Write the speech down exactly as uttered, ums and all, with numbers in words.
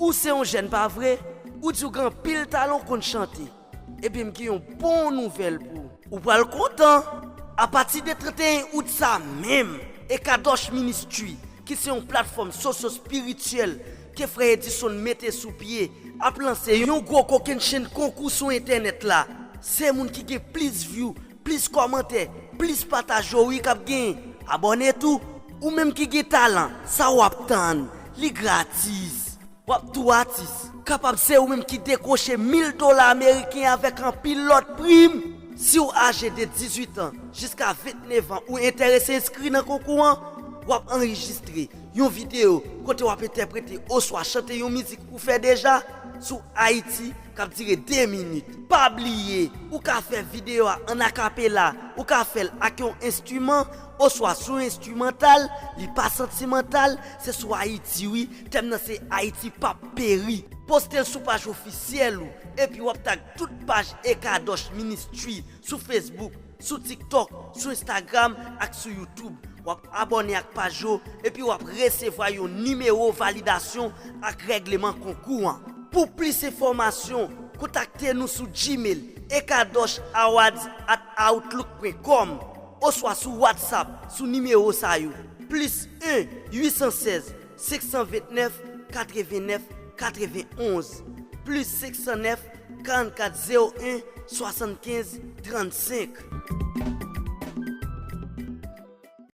Ou se yon jèn, pa vre? Ou di w gen anpil talan, w konn chante. Ebyen, m gen yon bon nouvèl pou w. Ou pral kontan! Apati de trannteyen out sa menm, Ekadosh Ministry, ki se yon platfòm sosyo-espirityèl ke frè Edison mete sou pye, ap lanse yon gwo kokennchenn konkou sou entènèt la. Se moun ki gen plis view, plis kòmantè, plis pataj yo wi k ap genyen. Abòne tou! Ou menm ki gen talan, sa w ap tann? Li gratis! W ap tou atis. Kapab se ou menm ki dekwoche mil dola ameriken avèk anpil lòt prim. Si w aje de dizuit an jiska vennèf an, ou enterese enskri nan konkou an, w ap anrejistre yon videyo kote w ap entèprete oswa chante yon mizik ou fè deja sou Ayiti k ap dire de minit. Pa bliye, ou ka fè videyo a an akapela, ou ka fè l ak yon enstriman oswa sou enstrimantal, li pa santimantal, se sou Ayiti wi. Tèm nan se Ayiti p ap peri. Poste l sou paj ofisyèl ou, epi w ap tag tout paj Ekadosh Ministry sou Facebook, sou TikTok, sou Instagram ak sou YouTube. W ap abòne ak paj yo, epi w ap resevwa yon nimewo validasyon ak règleman konkou an. Pou plis enfòmasyon, kontakte nou sou Gmail, ekadosh awards at outlook pwen kòm, oswa sou WhatsApp sou nimewo sa yo, plis en uit san sèz senk san vennèf katrevennnèf katrevenonz, plis senk san nèf karannkat zewo en swasannkenz trannsenk.